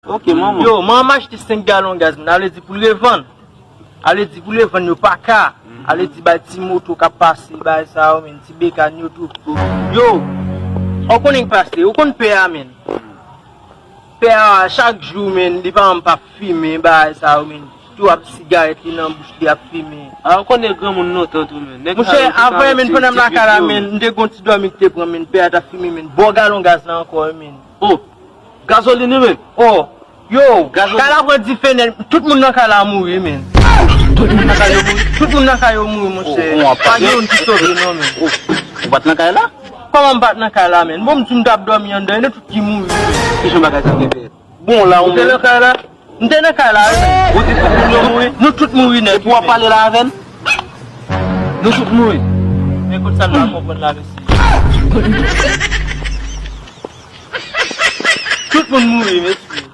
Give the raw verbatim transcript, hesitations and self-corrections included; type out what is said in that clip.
Ok, manman. Yo, manman m achte senk galon gaz, men sa vle di pou l revann. Sa vle di pou l revann yo pa ka. Sa vle di bay ti moto k ap pase, bay sa yo, men, ti bekàn yo tou. Yo, ou konnen k pase, ou konn pè a, men. Pè a, chak jou, men, li pa janm pa fimen, bay sa yo, men. Tou ap sigarèt li nan bouch li ap fimen. A, ou konnen granmoun lontan tou, men. Monchè, avan, men, pandan m lakay la, men, m te gon ti dòmi ki te pran, men, pè a t ap fimen, men. Bò galon gaz la ankò, men. Oh, gazolin wi menm. Oh, yo, kay la pran dife nèt, tout moun nan kay la mouri, men. Tout moun nan kay yo mouri? Tout moun nan kay yo mouri, monchè. Oh, oh, pa gen youn ki sove, non, men. Oh, ou pa t nan kay la? Kòman m pa t nan kay la, men? Bon, m di m t ap dòmi anndan, e nou tout ki mouri, men. Kijan bagay sa te fèt? Bon, la, ou te nan kay la? M te nan kay la, wi, men. Ou di tout moun yo mouri? Nou tout mouri nèt. Epi w ap pale la avè n? Nou tout mouri. Men kote sa n pa konprann la, mesye. Tout moun mouri, mesye.